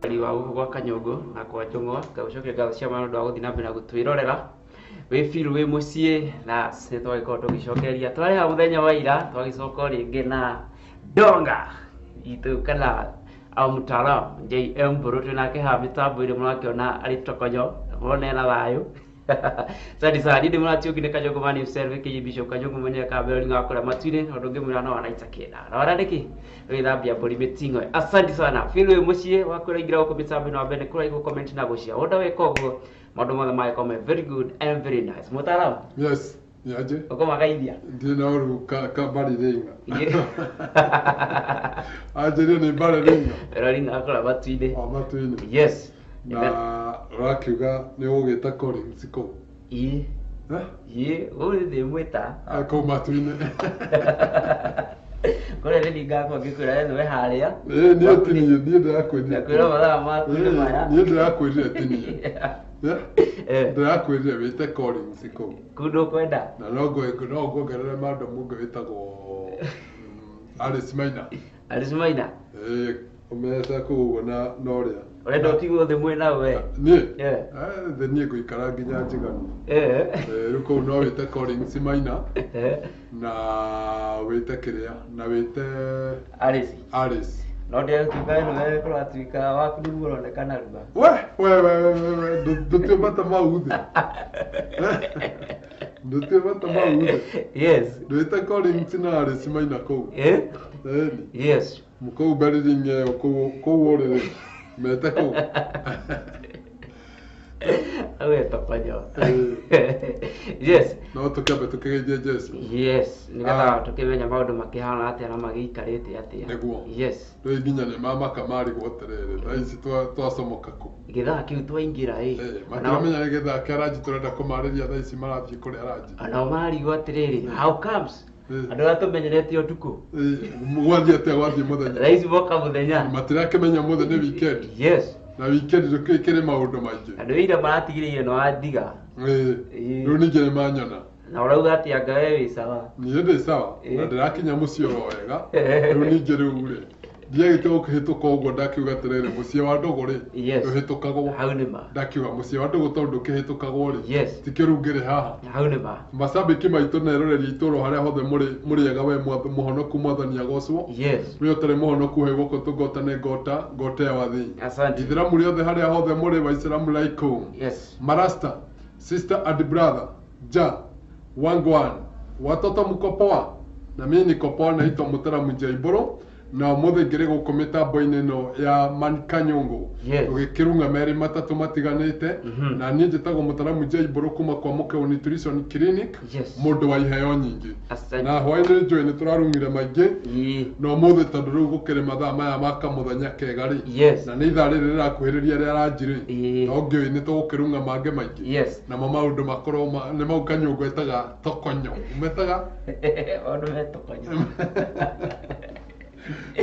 Mwĩroreri wa gũkũ gwa Kanyũngũ na kwa Njũng'wa, ngagũcokeria ngatho cia mwanya nĩ ũndũ wa gũthiĩ na mbere na gũtwĩrorera wĩ biũ wĩ mũciĩ na nĩ twagĩkorwo tũgĩcokereria. Twarĩ haha mũthenya wa ira twagĩcoka o rĩngĩ na ndonga itũ kana mtaalamu JM Mbũrũ twĩ nake haha mĩtambo-inĩ mũrakĩona arĩ tokonyo mũrona ena thayũ. Asante sana. Niĩ ndĩ mũrati ũngĩ nĩ Kanyũngũ Man himself aka Bishop Kanyũngũ mwenyewe Kabeloni wa kũrĩa matu-inĩ na ũndũ ũngĩ mwĩra no anaita kĩna. Na wara nĩkĩ? Gwĩthambia mbũri mĩting'oe. Asante sana. Feel wĩ mũciĩ waku ũraingĩra gũkũ mĩtambo-inĩ wa mbere nĩ kũraigwo comment na gũshare. Wenda weka ũguo maũndũ mothe magĩkorwo me very good and very nice. Mũtaaramu, Yes, nĩaje ũkũmagaithia? Ndirĩ na ũru ka mbariringa. Anjĩrire nĩ mbariringa. Roringa akũrĩa matu-inĩ. O matu-inĩ. Yes. Na ũrakiuga nĩ ũgũgĩta Collins kũu. Ĩĩ. Eh? Ĩĩ, ũũ nĩ ndĩmwĩta. Ah, kũu matu-inĩ. Kũrĩa nĩ ngakorwo ngĩkwĩra we harĩa. Ĩĩ, niĩ ti niĩ, niĩ ndĩrakwĩrire. Ngakwĩra mathaa maku nĩ maya. Niĩ ndĩrakwĩrire ti niĩ. Eh? Eh. Ndĩrakwĩrire wĩte Collins kũu. Kũu ndũkwenda? Na no nguongerere madam ũngĩ wĩtagwo Alice Maina. Alice Maina? Ĩĩ, ũmete kũu ũguo na ũrĩa. Ũrenda ũtigwo thĩ mwĩ nao we? Niĩ? Eh. Eh, thĩ niĩ ngũikara nginya njiganu. Eh. Eh, rĩu kũu no wĩte Collins Maina Eh. na wĩte kĩrĩa na wĩte Alice. Alice. No ndĩratuĩka ĩno we kũratuĩka waku nĩguo ũroneka narua. We, we, we, we, we, we, ndũtue mata mau thĩ. Ndũtue mata mau thĩ. Yes. Ndwĩte Collins na Alice Maina kũu. Eh? Ĩni. Yes. Kũu Berlin ĩyo kũu ũrĩrĩ mete kũu. Awe tokonyo. Yes. No tũkĩambe tũkĩgeithie Jesu. Yes, nĩgetha tũkĩmenya maũndũ makĩhana atĩa na magĩikarĩte atĩa. Nĩguo. Yes. Rĩu nginya nĩ mamaka marigwo atĩrĩrĩ, thaa ici twacomoka kũ. Gĩthaa kĩu twaingĩra ĩ. Matiramenya nĩ gĩthaa kĩa ranji tũrenda kũmarĩria thaa ici marathiĩ kũrĩa ranji. Onao marigwo atĩrĩrĩ, how comes? Andũ arĩa tũmenyerete ũtukũ. Gwathiĩ atĩa gwathiĩ mũthenya? Thaa ici moka mũthenya. Matirakĩmenya ũmũthĩ nĩ weekend. Yes. Na weekend ndũkĩrĩ maũndũ maingĩ. Andũ ira maratigire ĩno wandiga. Rĩu ningĩ nĩ manyona. Na ũrauga atĩ anga we wĩ sawa. Niĩ ndĩ sawa. Na ndĩrakinya mũciĩ oro wega. Rĩu ningĩ rĩu rĩ, ndiagĩte gũkĩhĩtũka ũguo ndakiuga atĩrĩrĩ, mũciĩ wa ndũgũ rĩ, ndũhĩtũkagwo. Hau nĩ ma. Ndakiuga mũciĩ wa ndũgũ tondũ ndũkĩhĩtũkagwo rĩ, Yes. tikĩo rĩu ngĩrĩ haha. Hau nĩ ma. Macambĩki maitũ na eroreri itũũra harĩa hothe mũrĩ mũrĩega we mũhonoku mwathani agocwo. Yes. We ũtarĩ mũhonoku he guoko tũgotane ngota ngota ya wathĩ. Asante. Ithĩramu rĩothe harĩa hothe mũrĩ waiciramu laiku. Yes. Marasta, sister and brother, ja, wangwan, watoto mko poa? Na mimi niko poa, naitwa Mutara Mjaiboro na ũmũthĩ ngĩrĩ gũkũ mĩtambo-inĩ ĩno ya Man Kanyũngũ. Yes. Tũgĩkĩrung'a merĩ matatũ matiganĩte. Na niĩ njĩtagwo Mutara Mjaiboro kuma kwa Mũkeu Nutrition Clinic. Yes. Mũndũ wa iheo nyingĩ. Asante. Na hwaĩ-inĩ njũĩ nĩ tũrarung'ire maingĩ. Ĩĩ. Na ũmũthĩ tondũ rĩu gũkĩrĩ mathaa maya ma kamũthenya kega rĩ. Yes. Na nĩ ithaa rĩrĩ rĩrakuhĩrĩria rĩa ranji rĩ. Ĩĩ. No ngĩũĩ nĩ tũgũkĩrung'a mangĩ maingĩ. Yes. Namo maũndũ makorwo nĩ mau Kanyũngũ etaga tokonyo. Metaga? Maũndũ me tokonyo.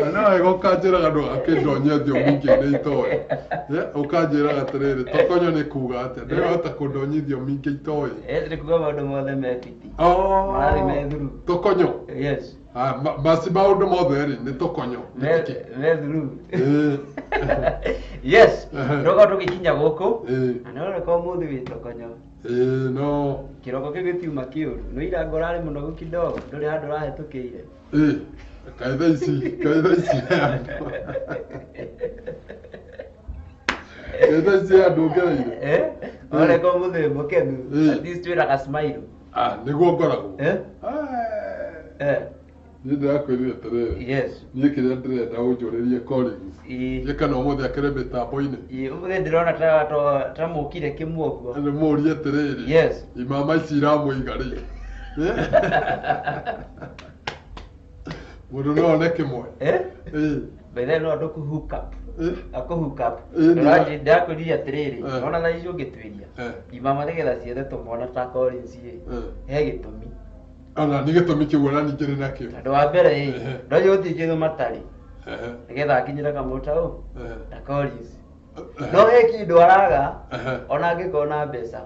Na no wega ũkanjĩraga ndũgakĩndonye thiomi ingĩ nĩ itoĩ. Ũkanjĩraga atĩrĩrĩ, tokonyo nĩ kuga atĩa? Ndĩrahota kũndonyia thiomi ingĩ itoĩ. Nĩ kuga maũndũ mothe me fiti. Oh. Marathiĩ me through. Tokonyo. Yes. Ah, basi maũndũ mothe rĩ nĩ tokonyo. Me through. Yes. Ndoka tũgĩkinya gũkũ. Na nĩ ũroneka ũmũthĩ wĩ tokonyo. No. Kĩroko kĩu gĩtiuma kĩũru. Nĩ ira ngorarĩ mũnogu kidogo, ndũrĩ handũ ũrahĩtũkĩire. Kaĩ thaa ici, kaĩ thaa ici handũ. Kaĩ thaa ici handũ ngereire. Ũroneka ũmũthĩ wĩ mũkenu. At least wĩna ga smile. Ah, nĩguo ngoragwo. Niĩ ndĩrakwĩrire atĩrĩrĩ. Yes. Niĩ kĩrĩa ndĩrenda ũnjũrĩrie Collins. Niĩ kana ũmũthĩ akĩrĩ mĩtambo-inĩ. Ĩĩ, ũmũthĩ ndĩrona ta mũkire kĩmwe ũguo. Nĩ mũrie atĩrĩrĩ. Yes. Imama ici iramũiga rĩ. Mũndũ no one kĩmwe. Ĩĩ. By the way, no andũ kũ hook up. Akũ hook up. Ĩĩ, nĩ- Ndĩrakwĩrire atĩrĩrĩ, ona thaa ici ũngĩtuĩria. Imama nĩgetha ciethe tũmwana ta Collins ĩ. He gĩtũmi. Ona nĩ gĩtũmi kĩu ona ningĩ nĩ nakĩo. Tondũ wa mbere ĩ, ndoĩ gũtirĩ kĩndũ matarĩ. Nĩgetha akinyĩre kamũta ũ, ta Collins. No he kĩndũ araga, ona angĩkorwo na mbeca.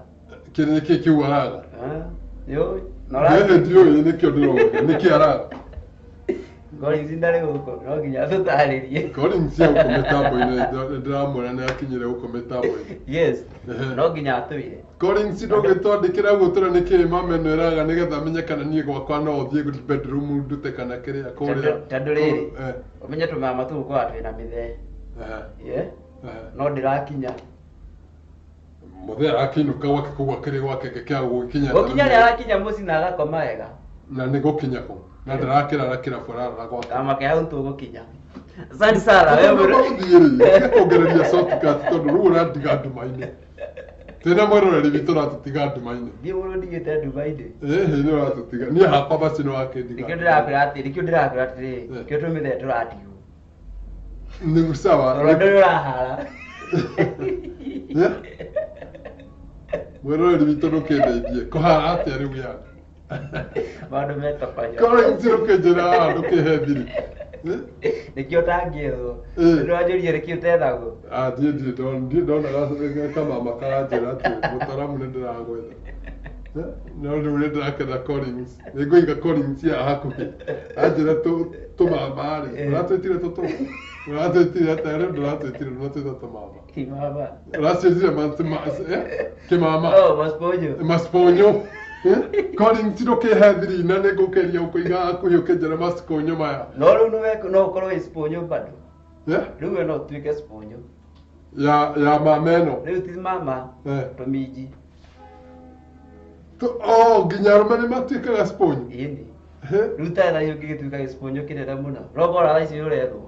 Kĩrĩ nĩkĩ kĩu araga? Nĩũĩ? Na Niĩ ndiũĩ nĩkĩo ndĩroria, nĩkĩ araga? Collins ndarĩ gũkũ, no nginya tũtarĩrie. Collins e gũkũ mĩtambo-inĩ, ndĩramwĩra nĩ akinyire gũkũ mĩtambo-inĩ. Yes. Ehe. No nginya atwĩre. Collins ndũngĩtwandĩkĩra ũguo tũrĩa nĩkĩĩ mama ĩno ĩraga nĩgetha menye kana niĩ gwakwa no ũthiĩ bedroom ndute kana kĩrĩa kũrĩa. Tondũ rĩrĩ, Eh, ũmenye tũmama tũgũkorwo twĩna mĩthee. eh, Yeah. eh. No ndĩrakinya. Mũthee arakĩinũka gwake kũu akĩrĩ gwake kĩa gũgĩkinya. Gũkinya nĩ arakinya mũciĩ na agakoma wega. Na nĩ gũkinya kũ? Na ndarakĩrara kĩrabu ararara gwake. Kama ke hau tũgũkinya. Asante sana wewe Mũndũ mũrũ. gũthiĩ rĩ, tiga kuongereria shortcut tondũ rĩu ũrandiga nduma-inĩ. Twĩna mwĩroreri witũ ũratũtiga nduma-inĩ. Ndiĩ mũndũ ndigĩte nduma-inĩ. Ĩhĩ nĩ ũratũtiga. Niĩ hakwa basi nĩ wakĩndiga. Nĩkĩo ndĩrakwĩra atĩ, nĩkĩo ndĩrakwĩra atĩrĩ, Eh. nĩkĩo tũmĩthee tũratigwo. Nĩ sawa. Tondũ andũ nĩ ũrahara. Yeah. Mwĩroreri witũ ndũkĩndeithie. Kũhara atĩa rĩu yani? Maũndũ metokonyo. Collins ndũkĩnjĩra haha ndũkĩhe thiri. Eh? Nĩkĩo ũtangĩethwo. Eh. Nĩwanjũria nĩkĩo ũtethagwo. Ah, ndiĩ ndiĩ ndonaga kamama karanjĩra atĩ mũtaramu nĩ ndĩragwetha. Eh, no rĩu nĩ ndĩrakena Collins. Nĩ ngũiga Collins haha hakuhĩ. Anjĩra tũmama rĩ, Eh. ũratwĩtire tũtũ? Ũratwĩtire atĩa? Rĩu ndũratwĩtire, ũratwĩta tũmama. Kimama. Ũraciĩtire kĩmama. Oh, masponyo. Masponyo. Eh? Collins ndũkĩhe thiri na nĩ ngũkĩria gũkũiga hakuhĩ ũkĩnjĩra masponyo maya. No rĩu nĩwe no ũkorwo wĩ sponyo bado. Eh? Rĩu we no ũtuĩke sponyo. Ya mama ĩno. Rĩu ti mama, Eh. tũminji. Oh, nginya arũme nĩ matuĩkaga sponge. Ĩni. Eh, Rĩu ta thaa ici ũngĩgĩtuĩka gĩsponyo kĩnene mũno. Ũrokora thaa ici nĩũrethwo.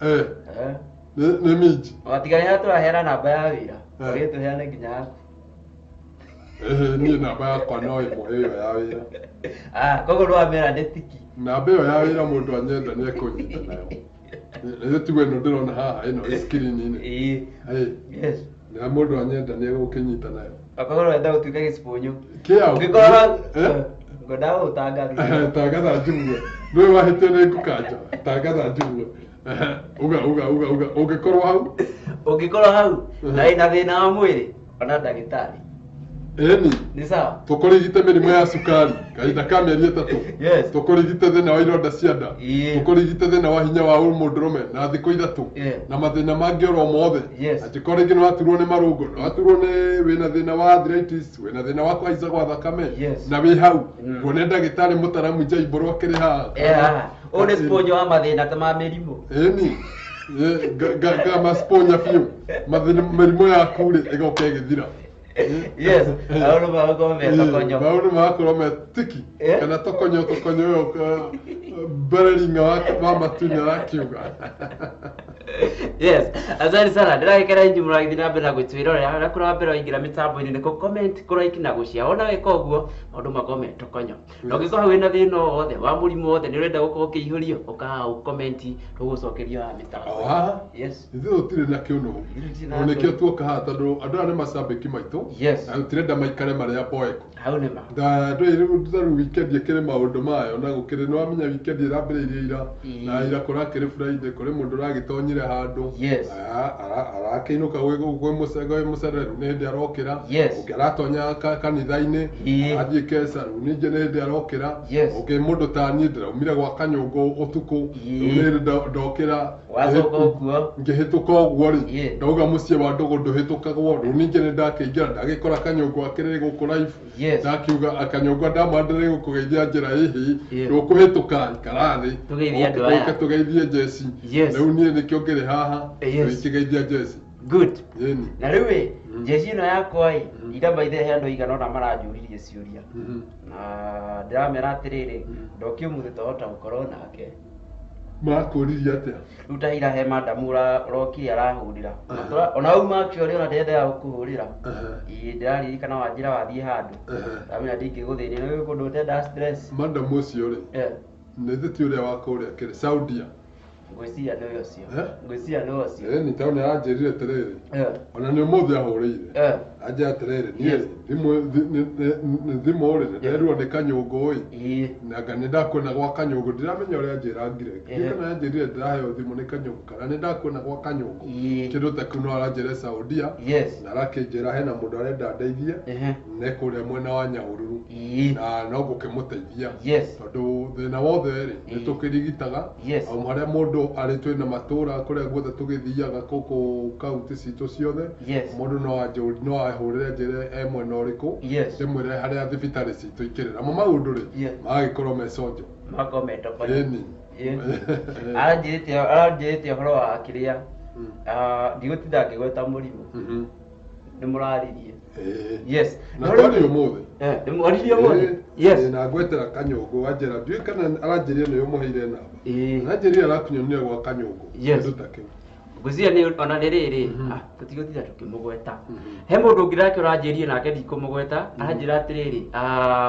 eh, Eh. nĩ minji. Watiga nĩ tũraheana namba ya wĩra. Eh. Ũgĩtũheane nginya yaku. Eh, niĩ namba yakwa no ĩmwe ĩyo ya wĩra. Ah, koguo ndwamera nĩ tiki. Namba ĩyo ya wĩra mũndũ anyenda nĩ ekũnyita nayo. Nĩ tiwe ĩno ndĩrona haha ĩno ĩ screen-inĩ. Ĩĩ. Eh, Yes. na mũndũ anyenda nĩ egũkĩnyita nayo. Akorwo ũrenda gũtuĩka gĩsponyo. Kĩa? Ũngĩkorwo Eh? ngwendaga gũtangathia. Tangatha njigue. Nĩwe wahĩtia nĩ ngũkanja. Tangatha njigue. Uga uga uga uga ũngĩkorwo hau. Ũngĩkorwo hau Mhm. na wĩna thĩna wa mwĩrĩ ona ndagĩtarĩ. Ĩni. Nĩ sawa? Tũkũrigite mĩrimũ ya cukari kahinda ka mĩeri 3. Yes. Tũkũrigite thĩna wa ironda cia nda. Ĩĩ. Tũkũrigite thĩna wa hinya wa mũndũrũme na thikũ 3. Yeah. Na mathĩna mangĩ oro mothe. Yes. Angĩkorwo rĩngĩ nĩ waturwo nĩ marũngo, nĩ waturwo nĩ wĩna thĩna wa arthritis, wĩna thĩna wa kũhaica gwa thakame Yes. na wĩ hau. Mm. Kuone ndagĩtarĩ mũtaramu Njaibũrũ akĩrĩ haha. Yeah. Ũyũ nĩ sponyo wa mathĩna ta ma mĩrimũ. Ĩni. Ngamasponya biũ. Mathĩna mĩrimũ yaku rĩ ĩgoka ĩgĩthira. Yes. Maũndũ magakorwo me tokonyo. Maũndũ magakorwo me tiki Eh? kana tokonyo tokonyo ĩyo mbereringa wa matu-inĩ arakiuga. Yes, asante sana. Ndĩragĩkena inyuĩ mũragĩthiĩ na mbere na gũtwĩrorera. Na kũrĩa mbere waingĩra mĩtambo-inĩ nĩ kũ comment, kũ like na gũshare. Ona weka ũguo maũndũ makorwo me tokonyo. Na ũngĩkorwo wĩna thĩna o wothe wa mũrimũ wothe nĩ ũrenda gũkorwo ũkĩihũrio, ũka haha ũ comment tũgũcokeria haha O mĩtambo. haha Yes. ithuĩ tũtirĩ na kĩũnũhu. Ithuĩ tũtirĩ na O nĩkĩo kĩũnũhu. tuoka haha tondũ andũ aya nĩ macambĩki maitũ. Yes. Na tũtirenda maikare marĩ a mboeko. Hau nĩ ma. Rĩu weekend ĩkĩrĩ maũndũ mayo na gũkĩrĩ nĩ wamenya weekend ĩrambĩrĩirie ira Ĩĩ. na ira kũrakĩrĩ Friday kũrĩ mũndũ ũragĩtonyire handũ Yes. Arakĩinũka gwĩ mũcere rĩu nĩ hĩndĩ arokĩra. Yes. Ũngĩ aratonya kanitha-inĩ Ĩĩ. athiĩ keca rĩu ningĩ nĩ hĩndĩ arokĩra. Yes. Ũngĩ mũndũ ta niĩ ndĩraumire gwa kanyũngũ ũtukũ Ĩĩ. rĩu nĩ hĩndĩ ndokĩra Wacoka ũguo. ngĩhĩtũka ũguo rĩ Ĩĩ. ndauga mũciĩ wa ndũgũ ndũhĩtũkagwo rĩu ningĩ nĩ ndakĩingĩra ndagĩkora kanyũngũ akĩrĩ gũkũ live. Yes. Ndakiuga akanyũngũ ndamwandĩrĩ gũkũgeithia njĩra ĩhĩ Ĩĩ. ndũkũhĩtũka ikara thĩ Tũgeithie andũ aya. Ũke tũgeithie jeci. Yes. Rĩu niĩ nĩkĩo ngĩrĩ haha Yes. ikĩgeithia jeci. Good. Ĩni. Na rĩu ĩ, jeshi ĩno yakwa ĩ, ira maithe he andũ aigana ũna maranjũririe ciũria. Na ndĩramera atĩrĩrĩ, ndoki ũmũthĩ twahota gũkorwo nake. Makũririe atĩa? Rĩu ta ira he madamu ũrokire arahũrĩra. Ona auma actually ona ndendaga gũkũhũrĩra. Ĩĩ ndĩraririkana wanjĩra wathiĩ handũ. Ndamenya ndingĩgũthĩnia nĩ kũndũ ũtendaga stress. Madam ũcio rĩ Eh, nĩ thĩ ti ũrĩa wa kũrĩa kĩrĩ Saudia. Ngwĩciria nĩwe ũcio. Eh? Ngwĩciria nĩwe ũcio. Ĩni taũni aranjĩrire atĩrĩrĩ Eh, ona nĩ ũmũthĩ ahũrĩire. eh. Anja atĩrĩrĩ, niĩ Yes. thimũ thimũ rĩ, nĩnderirwo nĩ kanyũngũ ĩ, nanga nĩ ndakuona gwa kanyũngũ, ndiramenya ũrĩa anjĩrangire. Ndiũĩ kana anjĩrire ndĩraheo thimũ nĩ kanyũngũ kana nĩ ndakuona gwa kanyũngũ. Kĩndũ ta kĩu no aranjĩre Saudia na arakĩnjĩra hena mũndũ arenda ndeithie ne kũrĩa mwena wa Nyahururu na no ngũkĩmũteithia tondũ thĩna wothe rĩ, nĩ tũkĩrigitaga o harĩa mũndũ arĩ, twĩna matũra kũrĩa guothe tũgĩthiaga gũkũ kaunti citũ ciothe. Mũndũ no no ahũrĩre njĩre e mwena ũrĩkũ, ndĩmwĩre harĩa thibitarĩ citũ ikĩrĩ, namo maũndũ rĩ, magagĩkorwo me conjo. Makorwo me tokonyo. Ĩni. Aranjĩrĩte ũhoro wa kĩrĩa, ndigũtinda ngĩgweta mũrimũ, nĩ mũraririe. Yes. Na twari ũmũthĩ. Nĩ mwaririe ũmũthĩ. Yes. Na ngwetera kanyũngũ, anjĩra ndiũĩ kana aranjĩrire nĩwe ũmũheire namba. Aranjĩrire arakunyonire gwa kanyũngũ. Kĩndũ ta kĩu. Ngwĩciria nĩ ona nĩ rĩrĩ, tũtigũtinda tũkĩmũgweta. He mũndũ ũngĩ nake ũranjĩrire, nake ndikũmũgweta, aranjĩra atĩrĩrĩ,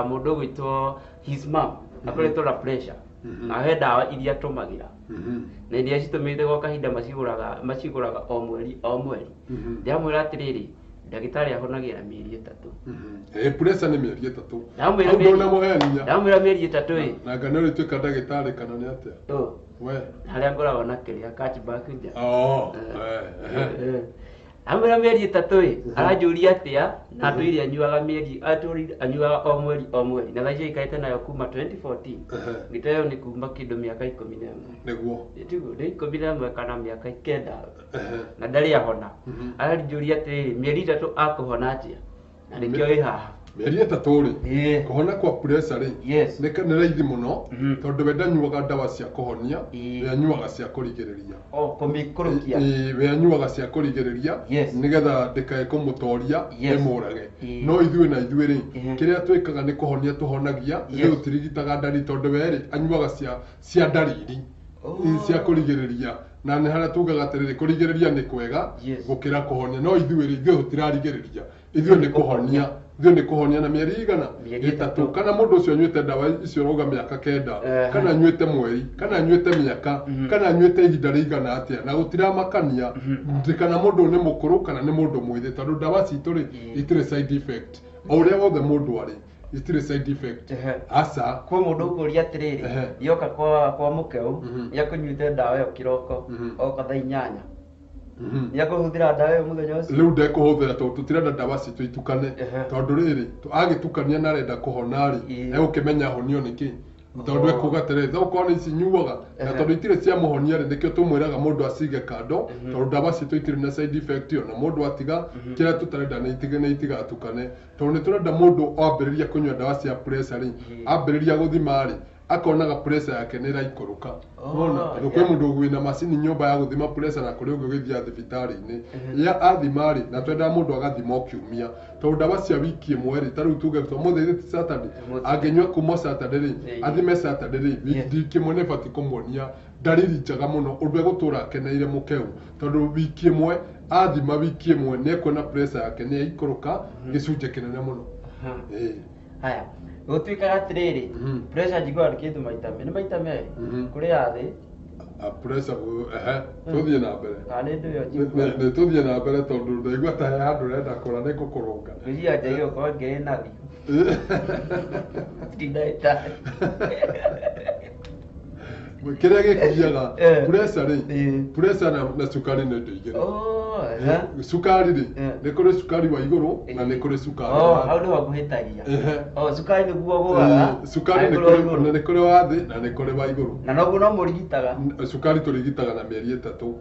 mũndũ ũgwĩtwo his mom akoretwo na pressure, na he ndawa iria atũmagĩra, na iria citũmĩte gwa kahinda macigũraga o mweri o mweri. Ndĩramwĩra atĩrĩrĩ, ndagĩtarĩ ahonagia na mĩeri 3. Pressure nĩ mĩeri 3. Ndamwĩra Hau ndũnamũhenia. Ndamwĩra mĩeri 3 ĩ. Na nga nĩ ũrĩtuĩka ndagĩtarĩ kana nĩ atĩa? Ũ. We. Harĩa ngoragwo na kĩrĩa catch back nja. Oh, eh. Amwĩra mĩeri 3 ĩ, aranjũria atĩa, na atũire anyuaga mĩeri, atũire anyuaga o mweri o mweri, na thaa ici aikarĩte nayo kuma 2014. Ngĩteo nĩ kuma kĩndũ mĩaka 11. Nĩguo. Tiguo, nĩ 11 kana mĩaka 9. Na ndarĩ ahona. Aranjũria atĩrĩrĩ, mĩeri 3 akũhona atĩa? Na nĩkĩo ĩ haha. Mĩeri 3 rĩ, kũhona kwa pressure rĩ, nĩ raithi mũno, tondũ we ndanyuaga ndawa cia kũhonia, we anyuaga cia kũrigĩrĩria. O, kũmĩikũrũkia. We anyuaga cia kũrigĩrĩria, nĩgetha ndĩkae kũmũtoria, ĩmũrage. No ithuĩ na ithuĩ rĩ, kĩrĩa twĩkaga nĩ kũhonia tũhonagia, ithuĩ tũtirigitaga ndariri, tondũ we rĩ, anyuaga cia ndariri, cia kũrigĩrĩria. Na nĩ harĩa tugaga atĩrĩrĩ, kũrigĩrĩria nĩ kwega gũkĩra kũhonia. No ithuĩ rĩ, ithuĩ tũtirarigĩrĩria, ithuĩ nĩ kũhonia, ithuĩ nĩ kũhonia na mĩeri igana? Mĩeri 3. 3. Kana mũndũ ũcio anyuĩte ndawa icio ũrauga mĩaka 9, kana anyuĩte mweri, kana anyuĩte mĩaka, kana anyuĩte ihinda rĩigana atĩa, na gũtiramakania kana mũndũ nĩ mũkũrũ kana nĩ mũndũ mwĩthĩ, tondũ ndawa citũ rĩ, itirĩ side effect. O ũrĩa wothe mũndũ arĩ, itirĩ side effect. Aca. Kwĩ mũndũ ũkũria atĩrĩrĩ, yoka kwa mũkeu, nĩakũnyuĩte ndawa ĩyo kĩroko, oka thaa 8. Nĩakũhũthĩra ndawa ĩyo mũthenya ũcio? Rĩu ndekũhũthĩra tondũ tũtirenda ndawa citũ itukane. Tondũ rĩrĩ, agĩtukania na arenda kũhona rĩ, egũkĩmenya ahonio nĩkĩ? Tondũ ekuga atĩrĩrĩ, okorwo nĩ ici nyuaga, na tondũ itirĩ cia mũhonia rĩ, nĩkĩo tũmwĩraga mũndũ acige kando, tondũ ndawa citũ itirĩ na side effect ĩyo, na mũndũ atiga, kĩrĩa tũtarenda nĩ itige, nĩ itigatukane. Tondũ nĩ tũrenda mũndũ ambĩrĩria kũnyua ndawa cia pressure rĩ, ambĩrĩria gũthima rĩ, akonaga pressure yake nĩ ĩraikũrũka. Wona? Tondũ kwĩ mũndũ wĩna macini nyũmba ya gũthima pressure, na kũrĩ ũngĩ ũgĩthiaga thibitarĩ-inĩ. Ya athima rĩ, na twendaga mũndũ agathima o kiumia. Tondũ ndawa cia wiki ĩmwe rĩ, ta rĩu tuge ũmũthĩ nĩ Saturday, angĩnyua kuma Saturday rĩ, athime Saturday rĩ, wiki ĩmwe nĩ ĩbatiĩ kũmuonia ndariri njega mũno, ũndũ egũtũra akeneire mũkeu. Tondũ wiki ĩmwe, athima wiki ĩmwe, nĩ ekuona pressure yake nĩ yaikũrũka gĩcunjĩ kĩnene mũno. Haya, gũtuĩkaga atĩrĩrĩ, pressure njiguaga nĩ kĩndũ maita merĩ, nĩ maita merĩ, kũrĩ ya thĩ. Pressure, tũthiĩ na mbere. Kana nĩ ndũ ĩyo njiguaga. Nĩ tũthiĩ na mbere tondũ ndaigua ta he handũ ũrenda kũra nĩ ngũkũrũnga. Ngwĩciria njagĩrĩirwo gũkorwo ngĩrĩ nathi. Ti ndagĩtarĩ. Kĩrĩa gĩkũgiaga pressure rĩ, pressure na cukari nĩ indo igĩrĩ. Cukari rĩ, nĩ kũrĩ cukari wa igũrũ na nĩ kũrĩ cukari wa thĩ. Hau nĩho ngũhĩtagia. Cukari nĩguo ũgũaga, Cukari na nĩ kũrĩ wa igũrũ. na nĩ kũrĩ wa thĩ na nĩ kũrĩ wa igũrũ. Na noguo no mũrigitaga. Cukari tũrigitaga na mĩeri 3.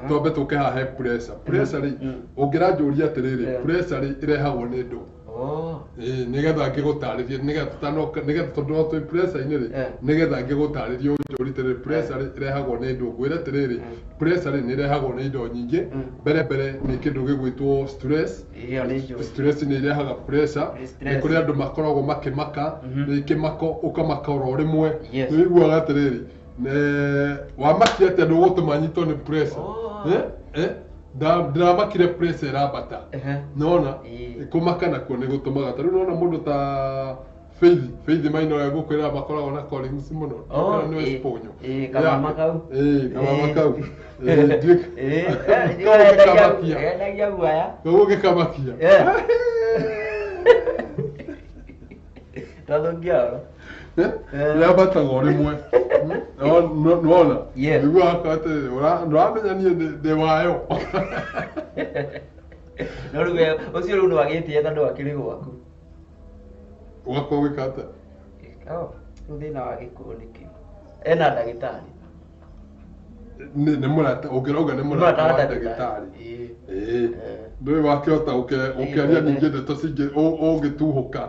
Twambe tũke haha he pressure. Pressure rĩ, ũngĩranjũria atĩrĩrĩ, pressure rĩ ĩrehagwo nĩ ndũ? Nĩgetha ngĩgũtarĩrie, nĩgetha tũtanoka, nĩgetha tondũ no twĩ pressure-inĩ rĩ, nĩgetha ngĩgũtarĩrie ũnjũrie atĩrĩrĩ, pressure rĩ ĩrehagwo nĩ ndũ? Ngwĩre atĩrĩrĩ, pressure rĩ nĩ ĩrehagwo nĩ indo nyingĩ. Mbere mbere nĩ kĩndũ gĩgwĩtwo stress. Ĩyo nĩ njũĩ. Stress nĩ irehaga pressure. Nĩ stress. Nĩ kũrĩ andũ makoragwo makĩmaka, nĩ kĩmako ũkamaka oro rĩmwe. Yes. Nĩ ũiguaga atĩrĩrĩ, wamakia atĩa ndũgũtũma nyitwo nĩ pressure? Ndĩramakire pressure ĩrambata. Nona? Kũmaka nakuo nĩ gũtũmaga. Ta rĩu nona mũndũ ta Faith Maina ũrĩa ngũkwĩra makoragwo na callings mũno. Oh, Nĩwe ĩ, Sponyo. ĩ, kamama kau. Ĩ, kamama Ĩ. kau. Ĩ, Ĩ, Kau gĩkamakia. endagia guaya. Kau gĩkamakia. Eh. Twathũkia ũhoro. Eh? Yambataga o rĩmwe. Nĩwona? Yes. Nĩguo akorwo atĩrĩrĩ, ndũramenya niĩ ndĩ wayo. No rĩu we ũcio rĩu nĩwagĩtie tondũ akĩrĩ gwaku. Ũgakorwo gwĩka atĩa? Oh, rĩu thĩna wa gĩkũyũ nĩ kĩ? Ena ndagĩtarĩ. Nĩ mũrata, ũngĩrauga nĩ mũrata wa ndagĩtarĩ. Ĩ. Ĩĩ. Eh. Ndũĩ wakĩhota ũkĩaria ningĩ ndeto cingĩ ũngĩtuhũka.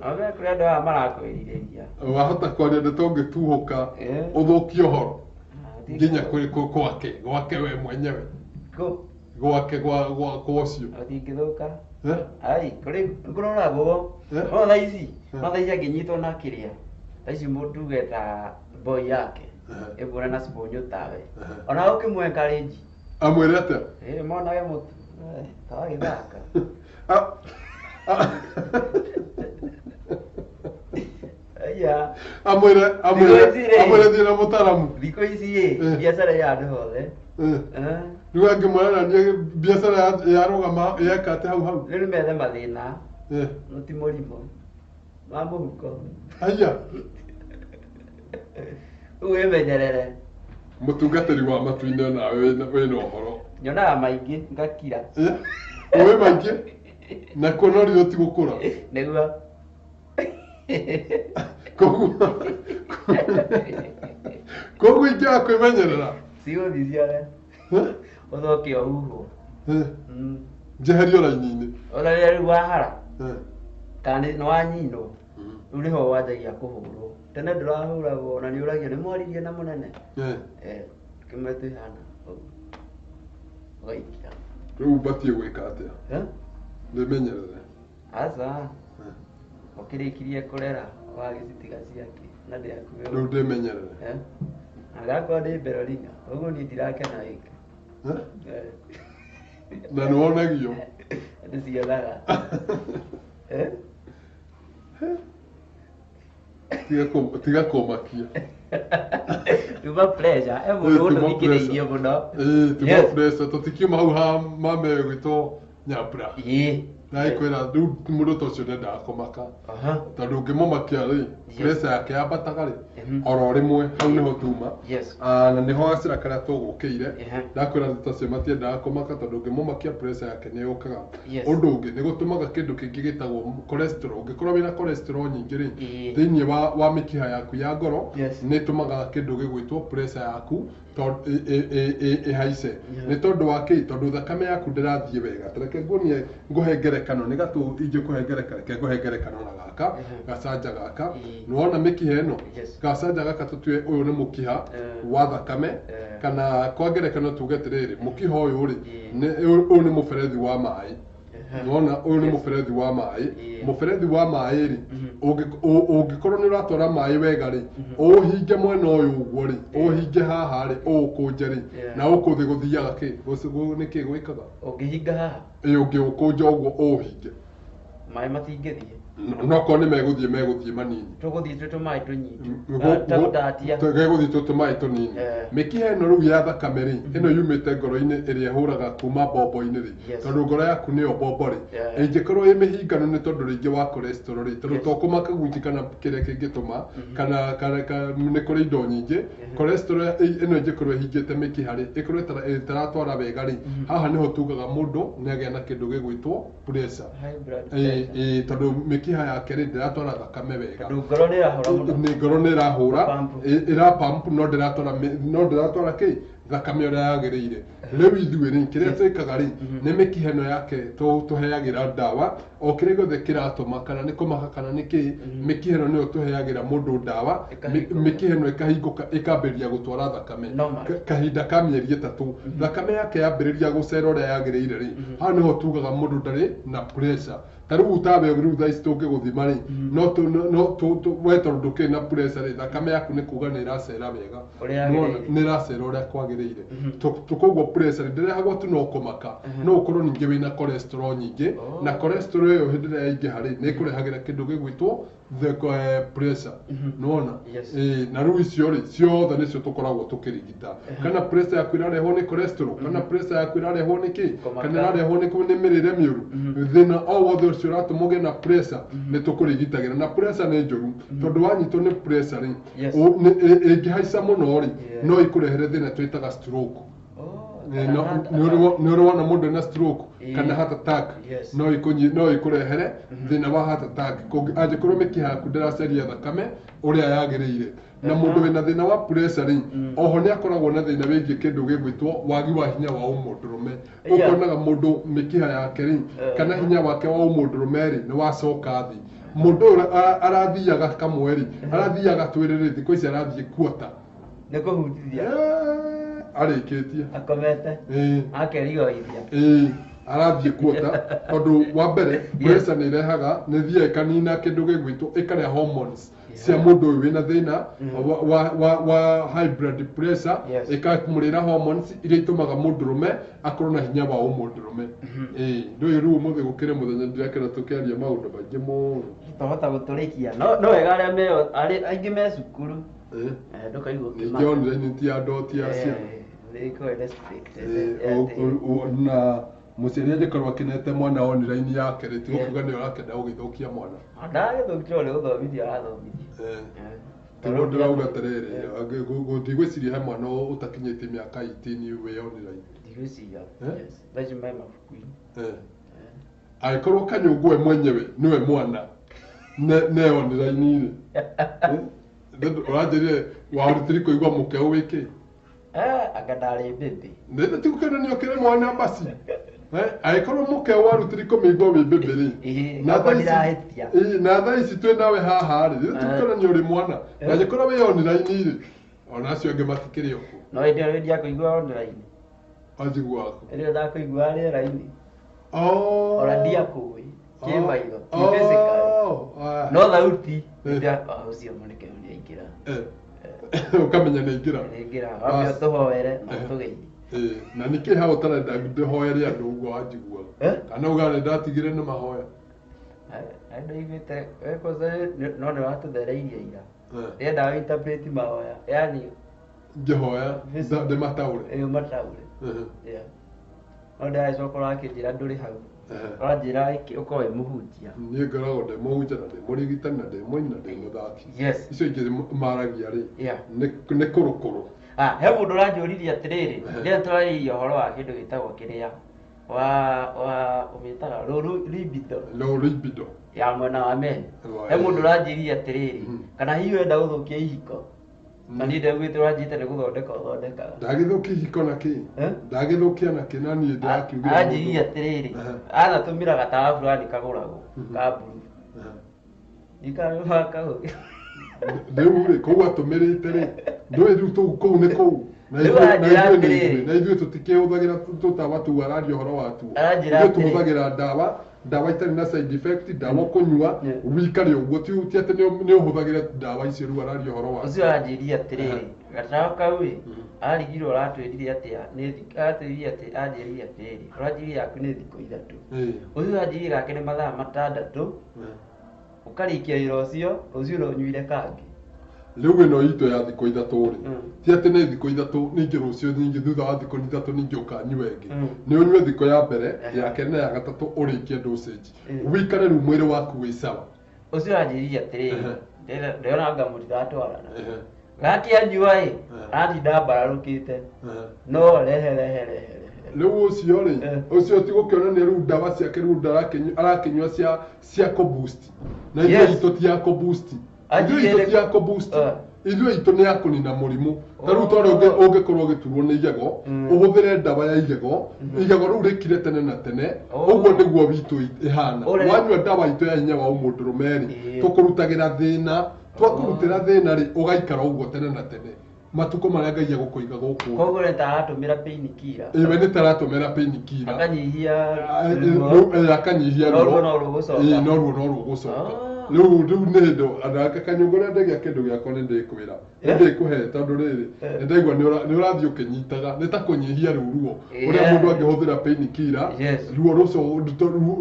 Ame kũrĩ andũ aya marakwĩrirĩria. Wahota kwaria ndeto ũngĩtuhũka Eh. ũthũkie ũhoro nginya kũrĩ gwake gwake we mwenyewe Kũ? gwake gwa gwa kwa ũcio. Gũtingĩthũka. Eh? Ai, kũrĩ kũroragwo. Eh. No thaa ici, Eh. no thaa ici angĩnyitwo na kĩrĩa. Thaa ici mũndũ tuge ta boy yake. Eh. Ĩbũra na sponyo tawe. Eh. Ona ũkĩmũ encourage. Amwĩre atĩa? Ĩ, monage mũtu. Eh, tawagĩthaka. Ah, ah. Aya. Amwĩre amwĩre Thikũ ici rĩ. amwĩre thiĩ na mũtaramu. Thikũ ici ĩ, Eh. biacara ya andũ othe. Eh. Eh. Rĩu angĩmwĩra niĩ biacara yarũgama yeka atĩ hau hau. Rĩu nĩmethe mathĩna, Eh. no ti mũrimũ. Ma mũhuko. Aya. Rĩu wĩmenyerere. Mũtungatĩri wa matu-inĩ nawe wĩna ũhoro. Nyonaga maingĩ ngakira. Eh? Ũĩ maingĩ na kuona ũrĩa ti gũkũra. Nĩguo. Koguo koguo ingĩaga kwĩmenyerera. Cigũthiĩ ciothe. Eh? Ũcoke ũhuhwo. Eh. Mm. Njeherio raini-inĩ. Ona rĩrĩa rĩu wahara Eh. kana nĩ wanyinwo Mm. rĩu nĩho wanjagia kũhũrwo. Tene ndũrahũragwo na nĩũragio nĩ mwaririe na mũnene. Eh. Eh, kĩmwe twĩhana ũguo. Ũgaikia. Rĩu batiĩ gwĩka atĩa? Eh? Ndĩmenyerere. Aca. Eh. Ũkĩrĩkirie kũrera wagĩcitiga ciake na ndĩakuwe. Rĩu ndĩmenyerere. Eh? Na ndakwa ndĩ Berolina. Ũguo niĩ ndirakena wĩka. Eh? Eh. Na nĩwonagio. Ndĩcionaga. Eh? Tiga kũmakia. Tuma pressure. E mũndũ Eh, tuma ũndũthikĩrĩirie pressure. mũno. Ĩĩ, tuma Yes. pressure. Tũtikiuma hau ha mame gwĩtwo Nyambura. Ĩĩ. Ndagĩkwĩra rĩu mũndũ ta ũcio ndendaga kũmaka. Aha. Tondũ ũngĩmũmakia rĩ, Yes. pressure yake yambataga rĩ, Mhm. oro rĩmwe hau nĩho tuma. Yes. Ah, na nĩho gacĩra karĩa tũgũkĩire. Ehe. Ndakwĩra andũ acio matiendaga kũmaka tondũ ũngĩmũmakia pressure yake nĩ yũkaga. Yes. Ũndũ ũngĩ nĩ gũtũmaga kĩndũ kĩngĩ gĩtagwo cholesterol. Ũngĩkorwo wĩna cholesterol nyingĩ rĩ, Ĩĩ. thĩinĩ wa mĩkiha yaku ya ngoro, Yes. nĩ ĩtũmaga kĩndũ gĩgwĩtwo pressure yaku ĩhaice. Yeah. Nĩ tondũ wa kĩ? Tondũ thakame yaku ndĩrathiĩ wega. Ta reke nguonie ngũhe ngerekano nĩ gatũ ingĩkũhe ngerekano, reke ngũhe ngerekano na gaka, Mhm. gacanja gaka. Ĩĩ. Nĩwona mĩkiha ĩno? Yes. Gacanja gaka tũtue ũyũ nĩ mũkiha Eh. wa thakame Eh. kana kwa ngerekano tuge atĩrĩrĩ, mũkiha ũyũ rĩ, Ĩĩ. ũyũ nĩ mũberethi wa maĩ. Ehe. Nĩwona ũyũ nĩ Yes. mũberethi wa maĩ. Ĩĩ. Mũberethi wa maĩ rĩ, Mhm. ũngĩkorwo nĩ ũratwara maĩ wega rĩ, ũũhinge mwena ũyũ ũguo rĩ, ũũhinge haha rĩ, ũũkũnje rĩ, Yeah. na ũkũ thĩ gũthiaga kĩ? Nĩ kĩ gwĩkaga? Ũngĩhinga haha Ĩĩ, ũngĩũkũnja ũguo ũũhinge. maĩ matingĩthiĩ. Nokorwo nĩ megũthiĩ manini. Tũgũthiĩ twĩ tũmaĩ tũnyinyi. Ta gũtatia. Gegũthiĩ twĩ tũmaĩ tũnini. Eh. Mĩkiha ĩno rĩu ya thakame rĩ, ĩno yumĩte ngoro-inĩ ĩrĩa ĩhũraga kuma mbombo-inĩ rĩ, Yes. tondũ ngoro yaku nĩyo mbombo rĩ, Yeah. ĩngĩkorwo ĩ mĩhingano nĩ tondũ rĩngĩ wa cholesterol rĩ, tondũ Yes. to kũmaka gwiki kana kĩrĩa kĩngĩtũma, kana nĩ kũrĩ indo nyingĩ, cholesterol ĩno ĩngĩkorwo ĩhingĩte mĩkiha rĩ, ĩkorwo ĩtaratwara wega rĩ, haha nĩho tugaga mũndũ nĩagĩa na kĩndũ gĩgwĩtwo pressure. High blood Ĩĩ, pressure. ĩĩ, tondũ mĩkiha yake rĩ ndĩratwara thakame wega. Tondũ ngoro nĩ ĩrahũra mũno. Nĩ ngoro nĩ ĩrahũra, Pump. ĩra pump no ndĩratwara kĩ thakame ũrĩa yagĩrĩire. Rĩu ithuĩ rĩ, kĩrĩa twĩkaga rĩ, nĩ mĩkiha ĩno yake tũheagĩra ndawa, o kĩrĩa gĩothe kĩratũma kana nĩ kũmaka kana nĩ kĩ, mĩkiha ĩno nĩyo tũheagĩra mũndũ ndawa, Ĩkahingũka. mĩkiha ĩno ĩkahingũka ĩkambĩrĩria gũtwara thakame. Normal. Kahinda ka mĩeri 3, thakame yake yambĩrĩria gũcera ũrĩa yagĩrĩire rĩ, haha nĩho tugaga mũndũ ndarĩ na pressure. Ta rĩu tawe rĩu thaa ici tũngĩgũthima rĩ, no we tondũ ndũkĩrĩ na pressure rĩ, thakame yaku nĩ kuga nĩ ĩracera wega. Ũrĩa Nĩwona, yagĩrĩire. nĩ ĩracera ũrĩa kwagĩrĩire. Koguo pressure rĩ, ndĩrehagwo tu no kũmaka, no ũkorwo ningĩ wĩna cholesterol nyingĩ, Oh. na cholesterol ĩyo hĩndĩ ĩrĩa yaingĩha rĩ, nĩ ĩkũrehagĩra kĩndũ gĩgwĩtwo the pressure. Nĩwona? Yes. Na rĩu icio rĩ ciothe nĩcio tũkoragwo tũkĩrigita. Kana pressure yaku ĩrarehwo nĩ cholesterol, kana pressure yaku ĩrarehwo nĩ kĩ, Kũmaka. kana ĩrarehwo nĩ mĩrĩre mĩũru, thĩna o wothe ũcio ũratũma ũgĩe na pressure nĩ tũkũrigitagĩra. Na pressure nĩ njũru, tondũ wanyitwo nĩ pressure rĩ, Yes. ĩngĩhaica mũno rĩ, Yeah. no ĩkũrehere thĩna twĩtaga stroke. Oh, Nĩ kana heart nĩ ũrĩ wona mũndũ ena stroke Ĩĩ. kana heart attack? Yes. No ĩkũrehere thĩna wa heart attack angĩkorwo mĩkiha yaku ndĩraceria thakame ũrĩa yagĩrĩire. Na mũndũ wĩna thĩna wa pressure rĩ, oho nĩ akoragwo na thĩna wĩgiĩ kĩndũ gĩgwĩtwo wagi wa hinya wa ũmũndũrũme. Yeah. Ũkonaga mũndũ mĩkiha yake rĩ, kana hinya wake wa ũmũndũrũme rĩ, nĩ wacoka thĩ. Mũndũ ũyũ arathiaga kamwe rĩ, arathiaga twĩrĩ rĩ, thikũ ici arathiĩ kuota. Nĩ kũhutithia. Arĩkĩtie. Akomete. Akerigoithia. Ĩĩ, arathiĩ kuota tondũ wa mbere pressure nĩ irehaga, nĩ thiaga ĩkanina kĩndũ gĩgwĩtwo, ĩkarĩa hormones cia mũndũ ũyũ wĩna thĩna wa high blood pressure. Ĩkamũrĩra hormones iria itũmaga mũndũrũme akorwo na hinya wa ũmũndũrũme. Ĩĩ, ndũĩ rĩu ũmũthĩ gũkĩrĩ mũthenya ndirakena tũkĩaria maũndũ maingĩ mũno. Twahota gũtũrĩkia no wega arĩa me aingĩ me cukuru. Ndũkaigua Ningĩ ũkĩmaka. online ti andũ, ti a ciana. Nĩ ĩkoragwo restricted. Na mũciari angĩkorwo akenete mwana online yake rĩ, ti gũkiuga nĩ ũrakenda gũgĩthũkia mwana. Ndagĩthũkio nĩ gũthomithia arathomithia. Tiguo ndĩrauga atĩrĩrĩ, ndigwĩciria he mwana ũtakinyĩtie mĩaka 18 wĩ online. Ndigwĩciria. Eh? Yes. Thaa ici me mabuku-inĩ. Angĩkorwo kanyũngũ we mwenyewe nĩwe mwana ne online rĩ, ũranjĩrire warutiri kũigua mũkeo wĩkĩ? Anga ndarĩ mbĩmbĩ. Nĩ tigũkĩonania ũkĩrĩ mwana basi. Angĩkorwo mũkeo warutiri kũmĩigua wĩ mbĩmbĩ rĩ, Ĩĩ, na okorwo thaa ici- ndirahĩtia. Ĩĩ, na thaa ici twĩ nawe haha rĩ, rĩu tikuonania ũrĩ mwana. Na angĩkorwo wĩ online rĩ, ona acio angĩ matikĩrĩ o kuo. No hĩndĩ ĩyo ndiakũigua online. Wanjiguaga kũ? Hĩndĩ ĩyo ndakũigua rĩera-inĩ. Oh. Ona ndiakũĩ kĩmaitho, Oh. kĩ physically. Ah. No thauti. Ũcio mwanake ũyũ nĩaingĩra. Ũkamenya nĩ aingĩra. Nĩaingĩra. Wambe ũtũhoere na ũtũgeithie. Na nĩkĩ hau ũtarenda ndĩhoere andũ ũguo wanjiguaga? Kana uga nĩ ndatigire nĩ mahoya? Ndaiguĩte we kwanza no nĩ watũthereirie ira. Ndĩrenda interpret mahoya. Yani Ngĩhoya ndĩmataũre. Ĩĩ, ũmataũre. Yeah. No ndĩragĩcoka ũrakĩnjĩra ndũrĩ hau. Ũranjĩra ũkorwo wĩ mũhunjia. Niĩ ngoragwo ndĩ mũhunjia na ndĩ mũrigitani na ndĩ mũini na ndĩ mũthaki. Yes. Icio ingĩ maragia rĩ, Yeah. nĩ kũrũkũrũ. Ah, he mũndũ ũranjũririe atĩrĩrĩ, rĩrĩa tũrarĩrĩria ũhoro wa kĩndũ gĩtagwo kĩrĩa wa ũmĩtaga rũru libido. Low libido. Ya mwena wa men. Wa- He mũndũ ũranjĩrire atĩrĩrĩ, kana hihi wenda gũthũkia ihiko? Na niĩ ndaiguĩte ũranjĩte nĩ gũthondeka ũthondekaga. Ndagĩthũkia ihiko na kĩ? Ndagĩthũkia na kĩ? Na niĩ ndĩrakiugire Aranjĩrire mũndũ- atĩrĩrĩ, anatũmĩra gatawa fulani kagũragwo ka blue. Ndikamakaũgĩ. Rĩu rĩ, kũu atũmĩrĩte rĩ, ndũĩ rĩu kũu nĩ kũu. Na Rĩu ithuĩ aranjĩra nĩ atĩrĩrĩ. ithuĩ, na ithuĩ tũtikĩhũthagĩra tũtawa tũu araria ũhoro watuo. Aranjĩra Ithuĩ atĩrĩrĩ. tũhũthagĩra ndawa itarĩ na side effect, ndawa ũkũnyua Yeah. wikare ũguo, ti atĩ nĩ ũhũthagĩre ndawa icio rĩu araria ũhoro wacio. Ũcio aranjĩrire atĩrĩrĩ, gatawa kau ĩ, arigirwo ũratwĩrire atĩa, nĩ aratwĩrire atĩ, anjĩrire atĩrĩrĩ, ũranjĩrire yaku nĩ thikũ 3. Ũcio ũranjĩrire gake nĩ mathaa 6, ũkarĩkia wĩra ũcio, rũciũ no ũnyuire kangĩ. Rĩu ĩno itũ ya thikũ 3 rĩ, ti atĩ nĩ thikũ 3 ningĩ rũciũ ningĩ thutha wa thikũ 3 ningĩ ũkanyua ĩngĩ. Nĩ ũnyue thikũ ya mbere, ya kerĩ na ya gatatũ ũrĩkie dosage. Wikare rĩu mwĩrĩ waku wĩ sawa. Ũcio aranjĩrire atĩrĩrĩ, ndĩrona anga mũtiratwarana. Gake anyua ĩ, aratinda mbararũkĩte. No rehe, rehe, rehe, rehe. Rĩu ũcio rĩ, ũcio ti gũkĩonania rĩu ndawa ciake rĩu arakĩnyua cia kũ-boost. Na ithuĩ itũ ti ya kũ-boost. Ithuĩ itũ ti ya kũ-boost. Ithuĩ itũ nĩ ya kũnina mũrimũ. Ta rĩu tondũ ũngĩkorwo ũgĩturwo nĩ igego, ũhũthĩre ndawa ya igego, igego rĩu rĩkire tene na tene, ũguo nĩguo witũ ĩhana. Wanyua ndawa itũ ya hinya wa ũmũndũrũme rĩ, tũkũrutagĩra thĩna, twakũrutĩra thĩna rĩ, ũgaikara ũguo tene na tene. Matukũ marĩa Ngai egũkũiga gũkũ. Koguo nĩ ta aratũmĩra painkiller. Ĩĩ, we nĩ ta aratũmĩra painkiller. Akanyihia ruo. Akanyihia No ruo ruo. no rũgũcoka. Ĩĩ, no ruo no rũgũcoka. Rĩu nĩ hĩndĩ andaka kanyũngũ ũrĩa ndegĩa kĩndũ gĩakwa nĩ ndĩkwĩra nĩ ndĩkũhe tondũ rĩrĩ nĩ ndaigua nĩ ũrathiĩ ũkĩnyitaga nĩ ta kũnyihia rĩu ruo ũrĩa mũndũ angĩhũthĩra painkiller ruo rũcio